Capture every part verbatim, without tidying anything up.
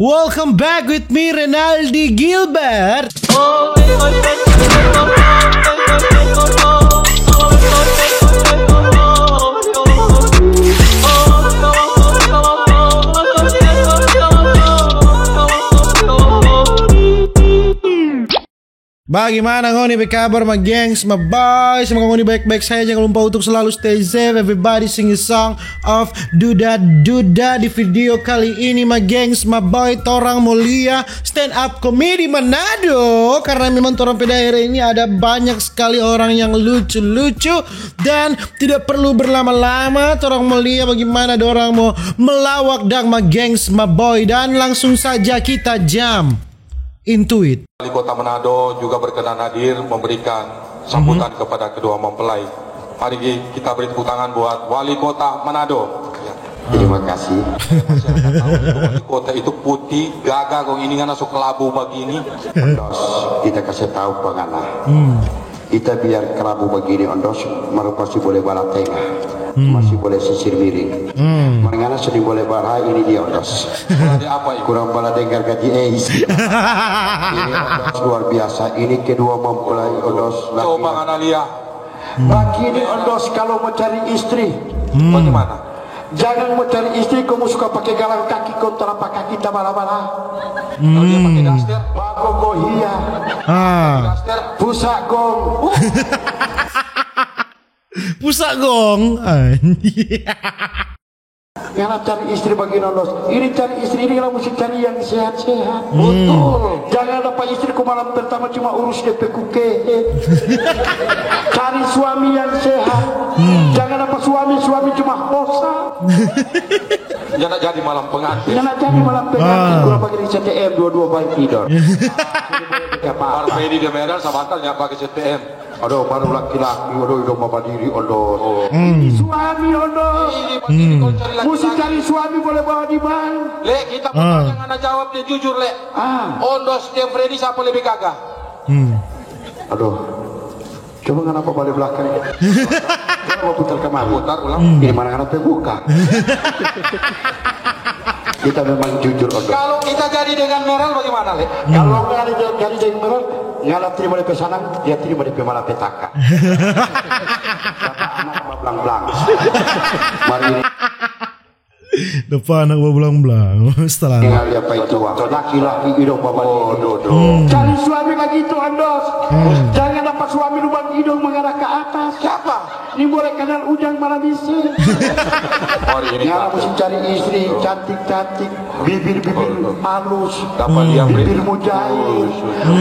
Welcome back with me, Renaldi Gilbert. Bagimana ngoni pe kabar, ma gengs, ma boy? Semoga ngoni baik-baik saja. Jangan lupa untuk selalu stay safe. Everybody sing a song of Duda Duda. Di video kali ini, ma gengs, ma boy, torang mo lia stand up comedy Manado. Karena memang torang pe daerah ini ada banyak sekali orang yang lucu-lucu. Dan tidak perlu berlama-lama, torang mo lia bagimana dorang mo melawak dang, ma gengs, ma boy. Dan langsung saja kita jump into it. Wali Kota Manado juga berkenan hadir memberikan sambutan kepada kedua mempelai. Mari ki-, kita beri tepuk tangan buat Wali Kota Manado. Terima kasih. Masyarakat tahu itu wali kota itu putih, gagah, kong ini ngana so kelabu bagini. Dos, kita kasih tahu pa ngana. Kita biar kelabu bagini, Ondos, mar pasti bole bala tenga. Masih bole sisir miring. Mar ngana so di bole bala ini dia, Ondos. Ada apa itu? Kurang bala dengar gaji, eh, isi. Ini, Ondos, luar biasa. Ini kedua mempelai, Ondos, laki-laki. Coba ngana lia. Bagini, Ondos, kalau mo cari istri. Bagaimana? Jangan mo cari istri, ko mo suka pake galang kaki, ko telapak kaki tabala-bala. Kalau dia pake daster? Bako ko hia. Ah. Daster? Pusa gong. Pusa gong. Ah. Ngana cari istri bagini, Ondos. Ini cari istri ini, ngana musti cari yang sehat-sehat. Betul. Jangan dapa istri ko malam pertama cuma urus depe kuke. Cari suami yang sehat. Jangan dapa suami, suami cuma hosa. Nyanda jadi malam pengantin. Nyanda jadi malam pengantin. Ah. Kurang pake di C T M dua-dua baik tidor. Baru ini dia Medan, sabanta nyanda pake C T M. Aduh, baru laki-laki, aduh, hidung babadiri, Ondos. Suami, Ondos. Ini, ini kau cari laki-laki. Musti cari suami boleh bawa di bank. Le, kita mau tanya, ngana jawab dia jujur, Le. Ah. Ondos deng Freddy, sapa lebe gagah? Aduh. Coba ngana pa bale blakang. Coba putar kamari. Putar ulang. Ini mana ngana pe muka? Kita memang jujur, Ondos. Kalau kita jadi dengan Meral bagaimana, Le? Kalau ngana jadi, jadi dengan Meral, ngana trima depe sanang, dia trima depe malapetaka. Dapa anak bablang-blang. Mari ini. Dapa anak bablang-blang. Setelah tinggal dia pa itu, laki-laki hidung babadiri. Cari suami bagitu, Ondos. Jangan dapa suami lubang hidung mengarah ke atas. Siapa? Nimbole kanal ujang malam isi. Hari ini ngana musti cari istri cantik-cantik, bibir-bibir halus, bibir mujair.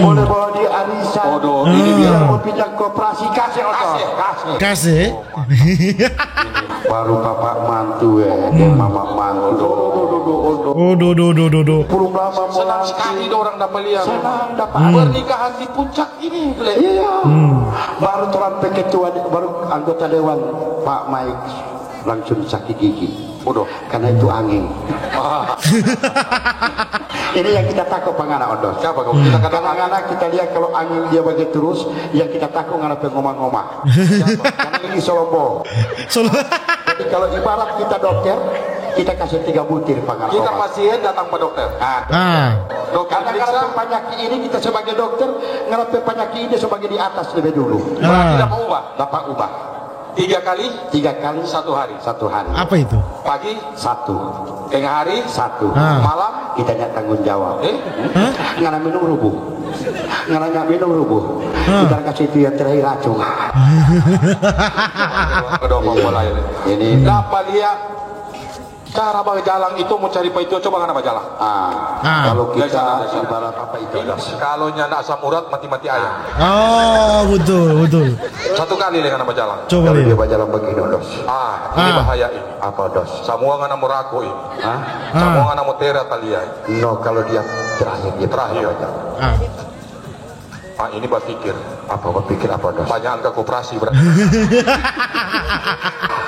Boleh bawa di arisan. Aduh, ini dia. Mau pinjam koperasi, kasih, Ondos. Kasih, kasih. Kasih. Baru papa mantu, eh, deng mama mantu. Aduh, aduh, aduh, aduh, aduh. Belum lama mau senang sekali dorang dapa lia. Senang dapa. Pernikahan di puncak. Ini, Le. Iya. Baru torang pe ketua de-, baru anggota dewan, Pak Mike, langsung sakit gigi. Waduh. Karena itu angin. Ini yang kita tako pa ngana, Ondos. Siapa kau? Kita kata karena ngana, kita lia kalau angin dia bagitu terus, yang kita tako ngana pe ngoma-ngoma. Siapa? Karena ini Solombo. Solo- Jadi kalau ibarat kita dokter, kita kasih tiga butir pa ngana. Kita obat. Pasien datang pa dokter. Ah. Ah. Dokter karena periksa. Ngana pe panyaki ini kita sebagai dokter, ngana pe panyaki ini sebagai di atas lebih dulu. Ah. Berarti dapa ubah. Dapa ubah. Tiga kali? Tiga kali. Satu hari. Satu hari. Apa itu? Pagi? Satu. Tengah hari? Satu. Ah. Malam? Kita nyak tanggung jawab. Eh? Hah? Ngana minum rubuh. Ngana nyak minum rubuh. Ah. Kita kasih itu yang terakhir racun. Kedua mempelai. Ini. Dapa lia. Cara bajalang itu mo cari pa itu, coba ngana bajalang. Ah, kalau kita ibarat apa itu, Ondos? Kalau nyanda asam urat, mati-mati ayam. Oh, betul, betul. Satu kali le ngana bajalang. Coba. Kalau dia bajalang begini, Ondos. Ah, ini bahaya ini. Apa, Ondos? Samua ngana mo rako ini. Hah? Samua ngana mo tera talia ini. No, kalau dia terakhir, dia terakhir. Ah. Ah, ini bapikir. Apa bapikir apa, Ondos? Tanyaan ka koperasi berarti.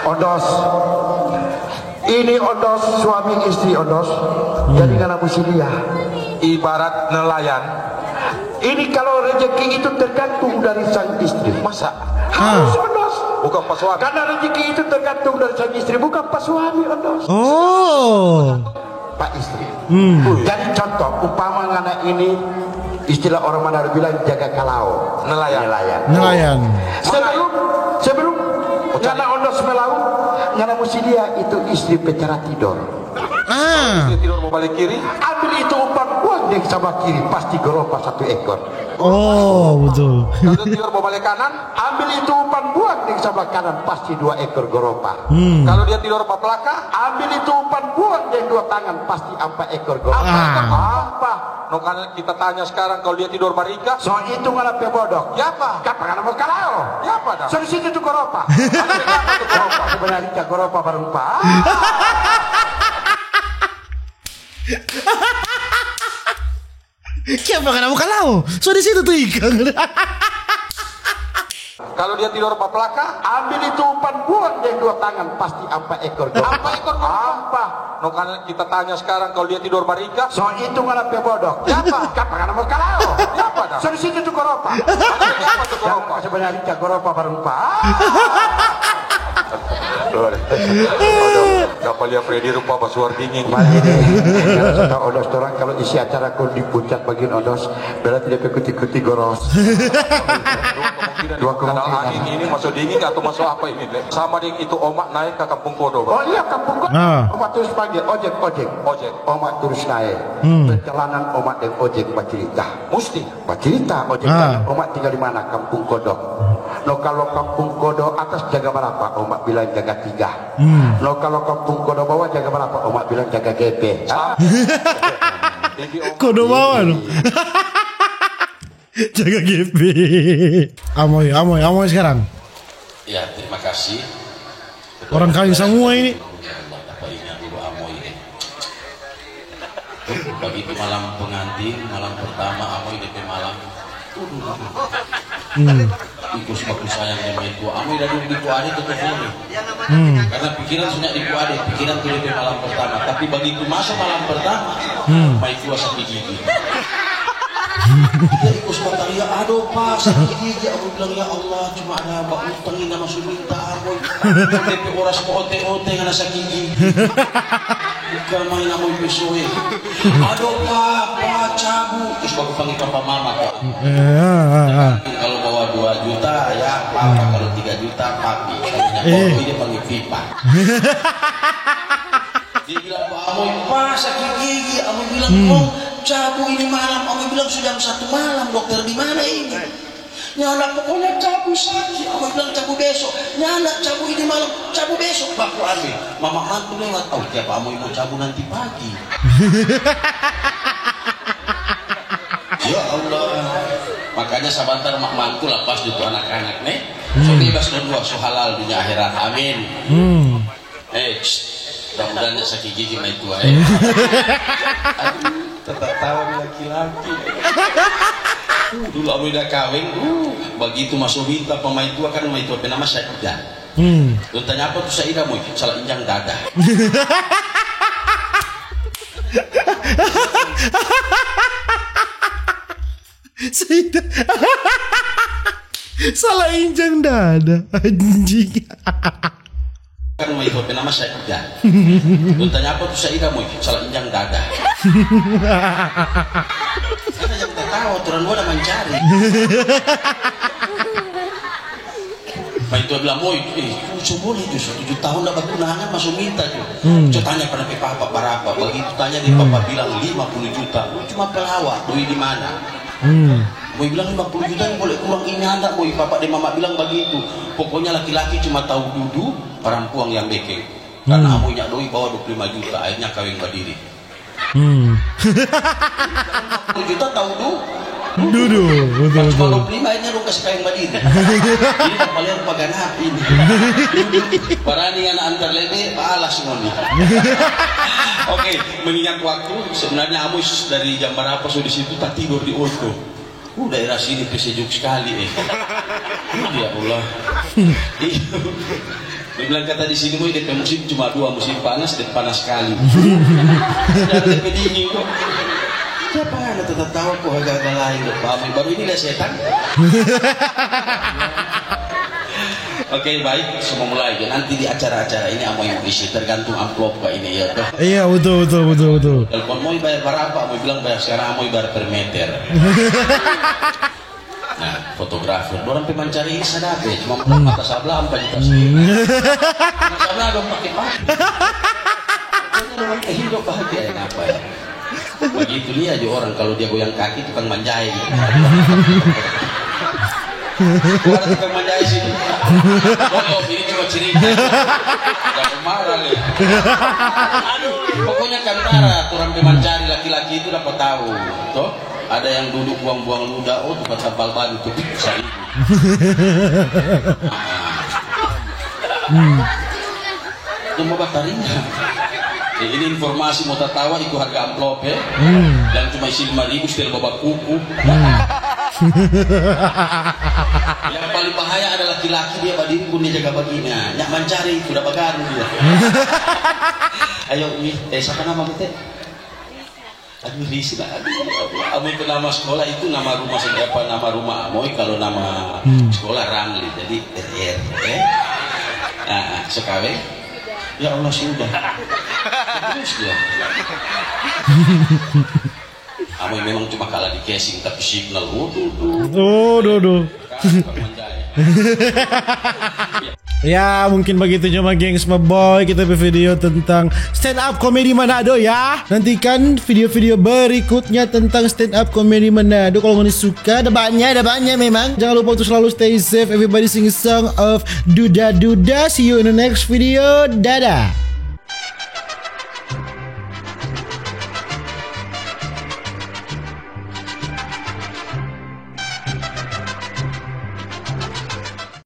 Ondos. Ini, Ondos, suami istri, Ondos. Jadi ngana musti lia. Ibarat nelayan. Ini kalau rezeki itu tergantung dari sang istri. Masa? Harus, Ondos. Bukan pa suami. Karena rezeki itu tergantung dari sang istri, bukan pa suami, Ondos. Oh. Pa istri. Hmm. Jadi contoh, umpama ngana ini, istilah orang Manado bilang jaga kalao. Nelayan. Nelayan. Nelayan. Sebelum, sebelum ngana ondos melaut, ngana musti lia itu istri pe cara tidor. Ah. Dia tidor mo bale kiri. Ambil itu umpan buang deng sabla kiri, pasti goropa satu ekor. Oh, betul. Kalau dia tidor mo bale kanan, ambil itu umpan buang deng sabla kanan, pasti dua ekor goropa. Hmm. Kalau dia tidor babelakang, ambil itu umpan buang deng dua tangan, pasti ampa ekor goropa. Ah. Ampa. No, kan kita tanya sekarang, kalau dia tidor baringkang? So itu ngana pe bodoh. Kiapa? Kiapa ngana mo kalao? Kiapa dah? So di situ tu goropa. Kiapa tu goropa? Sebenarnya goropa baru pa. Kiapa ngana mo kalao? So di situ tu ikang. Kalau dia tidor babelakang, ambil itu umpan buang deng dua tangan, pasti ampa ekor goropa. Ampa ekor goropa. Ampa. No, kan kita tanya sekarang, kalau dia tidor baringkang? So itu ngana pe bodoh. Kiapa? Kiapa ngana mo kalao? Kiapa dah? So di situ tu goropa. Kiapa tu goropa? Sebenarnya goropa baru pa. Aduh, dapa lia Freddy rupa basuar dingin. Mari deh. Kata Odos torang kalau isi acara kong di puncak bagian Odos, berarti dia pe kuti-kuti goros. Dua kemungkinan. Kanal angin ini maso dingin atau maso apa ini, Le? Sama deng itu omak nae ka Kampung Kodo, Bang. Oh iya, Kampung Kodo. Ah. Omak terus panggil, "Ojek, ojek." Ojek. Omak terus nae. Hmm. Perjalanan omak deng ojek bacirita. Musti. Bacirita, ojek tanya, "Omak tinggal di mana?" "Kampung Kodo." "No, kalau Kampung Kodo atas jaga berapa?" Omak bilang, "Jaga tiga." Hmm. "No, kalau Kampung Kodo bawah jaga berapa?" Omak bilang, "Jaga G P." Ah. Kodo bawah, no. Jaga G P. Amoy, amoy, amoy sekarang. Ya, terima kasih. Orang kawin samua ini. Ya Allah, apa ini dulu amoy, eh. Bagitu malam pengantin, malam pertama, amoy depe malam. Hmm. Iko su baku sayang deng maitua. Amoy da dong di ko ade tu toko ni. Hmm. Karena pikiran su nyanda di ko ade, pikiran tu depe malam pertama. Tapi bagitu maso malam pertama, hmm, maitua saki gigi. Dia iko su bataria, "Adoh, Pa, saki gigi." Amoy bilang, "Ya Allah, cuma ada bautang ini maso minta, amoy. Depe oras ko ote-ote ngana saki gigi." Bukan main, amoy pe soe. "Adoh, Pa, Pa, cabu." Terus baku panggil papa mama, Pak. Eh, ah, ah, ah. Kalau bawa dua juta, ya, papa. Hmm. Kalau tiga juta, papi. Kalau nya, eh, kodo, dia panggil pipa. Dia bilang, "Pa, amoy, Pa, saki gigi." Amoy bilang, hmm, "Kong, cabu ini malam." Amoy bilang, "Su jam satu malam, dokter di mana ini?" "Nyanda, pokoknya cabu saki." Amoy bilang, "Cabu beso." "Nyanda, cabu ini malam, cabu beso." Baku anu, mama mantu lewat, "Au, kiapa amoy mo cabu nanti pagi?" Ya Allah. Makanya sabantar mak mantu lapas di tu anak-anak, ne. So, hmm, bebas dong dua, so halal dunia akhirat. Amin. Hmm. Eh, shh, mudah-mudahan nyanda saki gigi maitua, eh. Aduh, tatatawa ni laki-laki. Uh, dulu amoy da kaweng, uh, bagitu maso minta pa maitua, kan maitua pe nama Saidah. Hmm. Dong tanya, "Apa tu Saidah, moy?" "Sala injang dada." Saidah. Sala injang dada, anjing. Kan maitua pe nama Saidah. Dong tanya, "Apa tu Saidah, moy?" "Sala injang dada." Karena yang tatawa, orang dua ada mancari. Maitua bilang, "Moy, eh, so boleh jo, so tujuh tahun da batunangan, maso minta jo. Hmm. Co tanya pa na pe papa barapa." Bagitu tanya deng papa, hmm, bilang, "Lima puluh juta." "Cuma pelawak, doi di mana?" Hmm. Moy bilang, "Lima puluh juta ni boleh kurang, ini anda, Moy." Papa deng mama bilang bagitu. Pokoknya laki-laki cuma tau dudu, parampuang yang bekeng. Karena, hmm, amoy nya doi bawa dua puluh lima juta, akhirnya kaweng badiri. Hmm. Lima puluh juta tau du? Dudu, betul, betul. Pas baru lima, akhirnya dong kasi kaweng badiri. Ini kapaliang paganap ini. Barani ngana antar lebe, balas ngoni. Oke, mengingat waktu, sebenarnya amoy dari jam berapa so di situ, tatidor di oto. Uh, daerah sini pe sejuk skali, eh. Uh, ya Allah. Iya. Dia bilang, "Kata di sini, Moy, depe musim cuma dua, musim panas dan panas skali." Dan depe dingin kok. Kiapa ngana tatatawa kong haga-haga lain, dok? Baru, baru ini lia setang. Oke, baik, semua mulai. Nanti di acara-acara ini Amoy mo isi, tergantung amplop ka ini, ya toh. Iya, betul, betul, betul, betul. Telepon Amoy bayar berapa, Amoy bilang bayar sekarang, Amoy bayar per meter. Nah, fotografer, dorang pe mancari ini sadap ya, cuma mata sabla ampa juta setengah. Mata sabla dong pake pake. Pokoknya dorang pe hidup bahagia, ya, apa ya? Begitu lia jo orang kalau dia goyang kaki tukang manjai. Ada tukang manjai sini. Bodoh, ini cuma cerita. Jangan marah nih. Pokoknya kantara orang pe mancari laki-laki itu dapat tahu, toh? Ada yang duduk buang-buang luda, oh, tukang tampal ban itu bisa itu. Cuma bataringa. Eh, ini informasi mo tatawa, itu harga amplop ya. Dan cuma isi lima ribu setel baba kuku. Yang paling bahaya ada laki-laki, dia badiri pun dia jaga bagina. Nyak mancari, sudah bagaru dia. Ayo, Umi. Eh, siapa nama bete? Aduh, Risma. Aduh, ya Allah. Amoy itu nama sekolah itu nama rumah sendiri apa nama rumah Amoy, kalau nama sekolah Ramli. Jadi R R, eh. Nah, so kaweng. Ya Allah, sudah. Terus dia. Amoy memang cuma kalah di casing, tapi signal, waduh, duh. Oh, duh, duh. Ya, mungkin begitu cuma, gengs, my boy, kita pe video tentang stand up comedy Manado ya. Nantikan video-video berikutnya tentang stand up comedy Manado. Kalau ngoni suka, ada banyak, ada banyak memang. Jangan lupa untuk selalu stay safe. Everybody sing a song of Duda Duda. See you in the next video. Dadah.